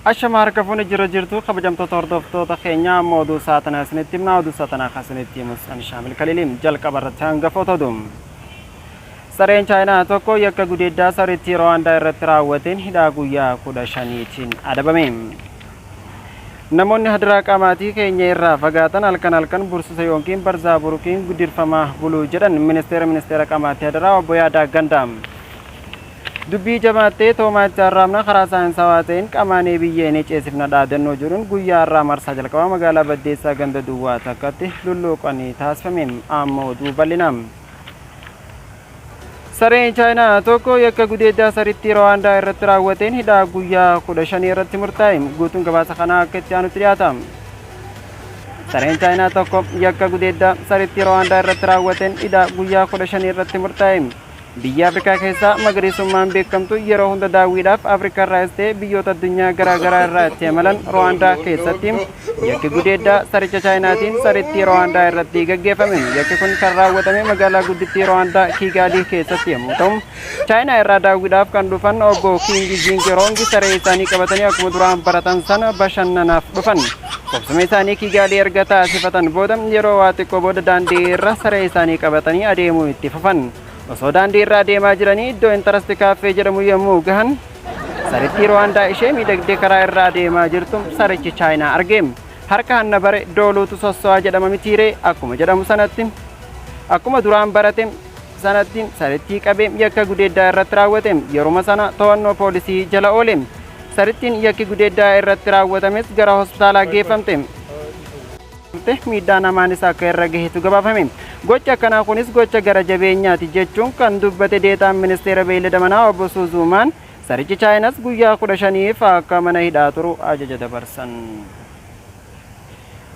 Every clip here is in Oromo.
Ashama harka fuune jira jirtu kabajamtoota hordoftoota keenya amma oduu sa'a tanaa isinitti himna oduu sa'a tanaa kan isinitti himus ani Shaamil Kaliiliin jalqaba irratti hangafoota oduu. Sareen Chaayinaa tokko yakka gudeeddaa sarittii Rwaandaa irratti raawwateen hidhaa guyyaa 15tiin adabame. Namoonni hadiraa qamaatii keenya irraa fagaatan halkan halkan bursisa yookiin barzaa burukiin gudirfamaa bulu jedhan ministeera ministeera qamaatii hadaraa obbo Yaadaa Gandaa. Dubbii jabaattee toomaa itti arraabna karaa saayinsawaa ta'een qamaanee biyyee ni ceesifna dhaadannoo jedhuun guyyaa har'aa marsaa jalqabaa magaalaa Baddeessaa ganda duwwaa takkatti lulluuqanii taasifame. Amma oduu bal'inaan. Sareen Chaayinaa tokko yakka gudeeddaa sarittii Rawaandaa irratti raawwateen hidhaa guyyaa 15 irratti murtaa'e. Guutuun gabaasa kanaa akka itti aanutti dhiyaata. Sareen Chaayinaa tokko yakka gudeeddaa sarittii Rawaandaa irratti raawwateen hidhaa guyyaa 15 irratti murtaa'e. Biyya Afrikaa keessaa magariisummaan beekamtu yeroo hunda daawwiidhaaf Afrikaa irraas ta'e biyyoota addunyaa garaa garaa irraa itti imalan Ruwaandaa keessatti yakki gudeeddaa saricha Chaayinaatiin sarittii Ruwaandaa irratti gaggeeffame. Yakki kun kan raawwatame magaalaa guddittii Ruwaandaa Kiigaalii keessatti yommuu ta'u, Chaayinaa irraa daawwiidhaaf kan dhufan obbo Kiingi Jiingiroongi saree isaanii qabatanii akkuma duraan baratan sana bashannanaaf dhufan. Qubsuma isaanii Kiigaalii erga taasifatan booda yeroo waa xiqqoo booda daandii irra saree isaanii qabatanii adeemuu itti fufan. Osoo daandii irra adeemaa jiranii iddoo Intarasti Kaaffee jedhamu yommuu gahan sarittii Ruwaandaa ishee miidhagdee karaa irra adeemaa jirtu sarichi Chaayinaa arge. Harka hanna bare dooluutu sosso'aa jedhama mitiiree akkuma jedhamu sanatti akkuma duraan barate sanatti sarittii qabee yakka gudeeddaa irratti raawwate. Yeruma sana to'annoo poolisii jala oole. Sarittiin yakki gudeeddaa irratti raawwatames gara hospitaalaa geeffamte. Miidhaa namaanis akka irra gahetu gabaafame. Gochi akkanaa kunis gocha gara jabeenyaati jechuun kan dubbate deetaan ministeera beeylada manaa obbo Suuzuumaan sarichi Chaayinas guyyaa 15f akka mana hidhaa turu ajaja dabarsan.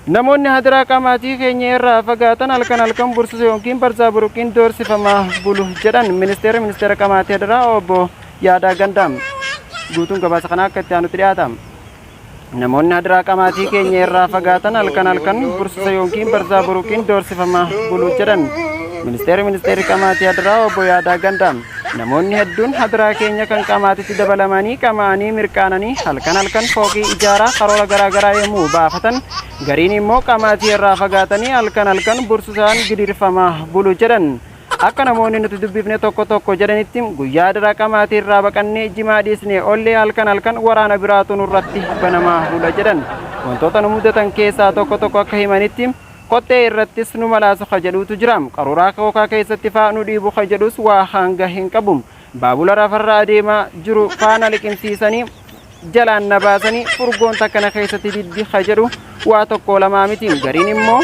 Namoonni hadiraa qamaatii keenya irraa fagaatan halkan halkan bursisa yookiin barzaa buruqiin doorsifamaa bulu jedhan ministeerri ministeera qamaatii hadaraa obbo Yaadaa Gandaam. Guutuun gabaasa kanaa akka itti aanutti dhiyaata. Namoonni hadiraa qamaatii keenya irraa fagaatan halkan halkan bursisa yookiin barzaa buruqiin doorsifamaa bulu jedhan. Ministeerri ministeerri qamaatii hadiraa obbo Yaadaa Gandaa. Namoonni hedduun hadiraa keenya kan qamaatitti dabalamanii qama'anii mirqaananii halkan halkan fooqii ijaaraa karoora garaa garaa yommuu baafatan gariin immoo qamaatii irraa fagaatanii halkan halkan bursisaan gidirfamaa bulu jedhan. Akka namoonni nuti dubbifne tokko tokko jedhanitti guyyaa daraqa maatii irraa baqannee jimaa dhiisnee ollee halkan halkan waraana biraatu nurratti banamaa bula jedhan. Wantoota nu mudatan keessaa tokko tokko akka himanitti kottee irrattis nu malaasu ka jedhuutu jira. Qaruuraa kookaa keessatti faa nu dhiibu ka jedhus waa hanga hin qabu. Baabula rafarra adeemaa jiru faana liqimsiisanii jalaan na baasanii furgoon takka na keessatti diddi ka jedhu waa tokko lamaa miti. Gariin immoo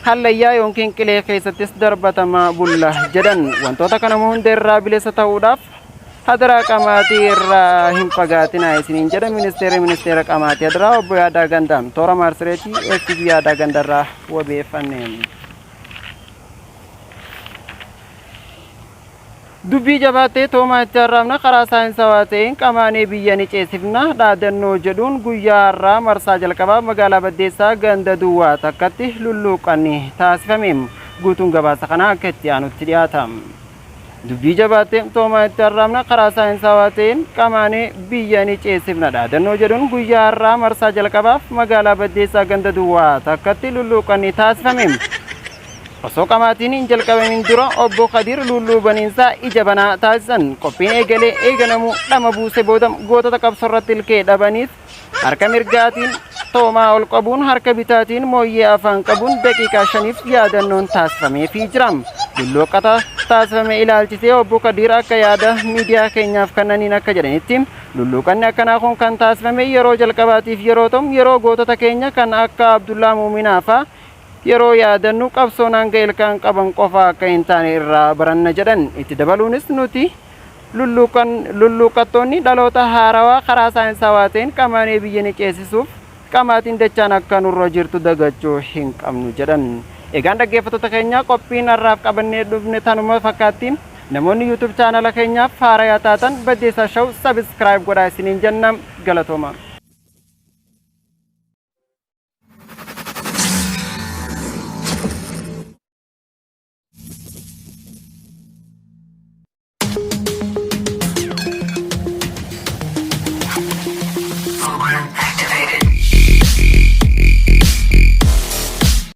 hallayyaa yookiin qilee keessattis darbatamaa bulla jedhan. Wantoota kana hunda irraa bilisa ta'uudhaaf hadaraa qamaatii irraa hin fagaatinaa isiniin jedha ministeerri ministeera qamaatii hadaraa obbo Yaadaa Gandaa toora maarsireetii FB Yaadaa Gandarraa wabeeffanne. Dubbii jabaattee toomaa itti arraabna karaa saayinsawaa ta'een qamaanee biyya ni ceesifna dhaadannoo jedhuun guyyaa har'aa marsaa jalqabaa magaalaa Baddeessaa ganda duwwaa takkatti lulluuqqanni taasifame. Guutuun gabaasa kanaa akka itti aanutti dhiyaata. Dubbii jabaattee toomaa itti arraabna karaa saayinsawaa ta'een qamaanee biyya ni ceesifna dhaadannoo jedhuun guyyaa har'aa marsaa jalqabaaf magaalaa Baddeessaa ganda duwwaa takkatti lulluuqqanni taasifame. Osoo qamaatiin hin jalqabamin dura obbo Kadiir Luulluu baniinsaa ija banaa taasisan. Qophiin eegalee eeganamuu dhama buuse booda gootota qabsoorratti ilkee dhabaniif harka mirgaatiin toomaa ol qabuun harka bitaatiin mooyyee afaan qabuun daqiiqaa shaniif yaadannoon taasifameefii jira. Lulluuqqata taasifame ilaalchisee obbo Kadiir akka yaada miidiyaa keenyaaf kennaniin akka jedhanitti lulluuqanni akkanaa kun kan taasifame yeroo jalqabaatiif yeroo ta'u yeroo gootota keenya kan akka Abdullaa Muuminaa fa'aa yeroo yaadannu qabsoon hanga ilkaan qaban qofa akka hin taane irraa baranna jedhan. Itti dabaluunis nuti lulluuqqattoonni dhaloota haarawaa karaa saayinsawaa ta'een qamaanee biyya ni ceesisuuf qamaatiin dachaan akka nurra jirtu dagachuu hin qabnu jedhan. Egaan dhaggeeffattoota keenya qophiin har'aaf qabannee dhufne tanuma fakkaatti. Namoonni YouTube chaanala keenyaaf haarayaa taatan Baddeessaa Show subscribe godhaa isiniin jenna galatooma.